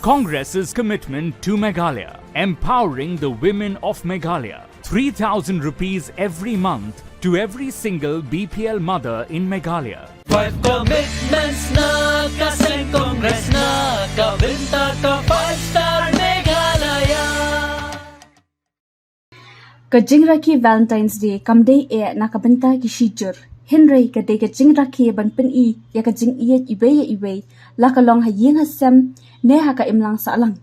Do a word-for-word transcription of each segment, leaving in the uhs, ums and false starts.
Congress's commitment to Meghalaya, empowering the women of Meghalaya. Three thousand rupees every month to every single B P L mother in Meghalaya. Five commitments na ka seng Congress na ka bynta ka Five Star Meghalaya. Ka jingrakhe Valentine's Day kam dei eh na ka bynta ki shijur, hynrei ka dei ka jingrakhe ban pyni ïa ka jingïeit iwei ïa iwei, la ka long ha ïing ha sem ne ha ka imlang sahlang.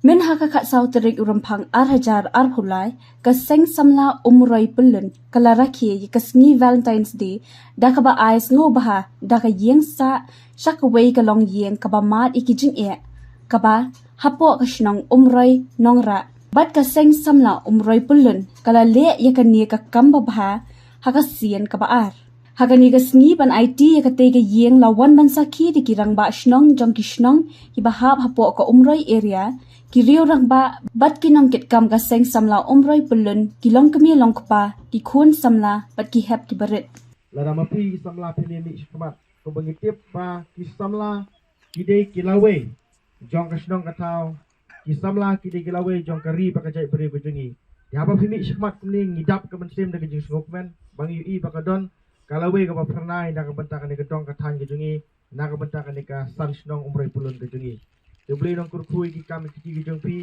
Myn ha ka khatsaw tarik u Rymphang ar hajar arphew lai, ka Seng Samla Umroi Pyllun ka la rakhe ïa ka sngi Valentine's Day da kaba ai sngewbha da ka ïing sah sha kawei ka longïing kaba mad ïa ki jingeh, kaba hapoh ka shnong Umroi Nongrah. Bad ka Seng Samla Umroi Pyllun ka la leh ïa kane ka kam babha ha ka sien kaba ar. Ha kane ka sngi ban aiti ïa katei ka ïing la wan ban sakhi da ki rangbah shnong jong ki shnong kiba hap hapoh ka Umroi area, ki riew rangbah bad ki nongkitkam ka Seng Samla Umroi Pyllun, ki longkmie longkpa, ki khun samla bad ki hep ki barit. Lada ma phi ki samla phi mih shakhmat, kumba ngi tip ba ki samla ki dei ki lawei jong ka shnong ka thaw, ki samla ki dei ki lawei jong ka ri bad ka jaitbynriew ka jong ngi. Te haba phi mih shakhmat kumne ngi dap ka mynsiem da ka jingsngewkmen ba ngi ïohi ba ka don ka lawei kaba phyrnai na ka bynta kane ka dong ka thaiñ ka jong ngi, na ka bynta kane ka san shnong Umroi Pyllun ka jong ngi. Te U Blei un kyrkhu ïa ki kam ki kti ki jong phi.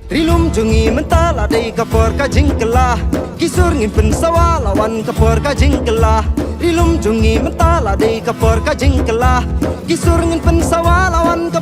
Ri lum jong ngi mynta la dei ka por ka jingkylla. Ki sur ngin pynsawa la wan ka por ka jingkylla. Ri lum jong ngi mynta la dei ka por ka jingkylla. Ki sur ngin pynsawa la wan ka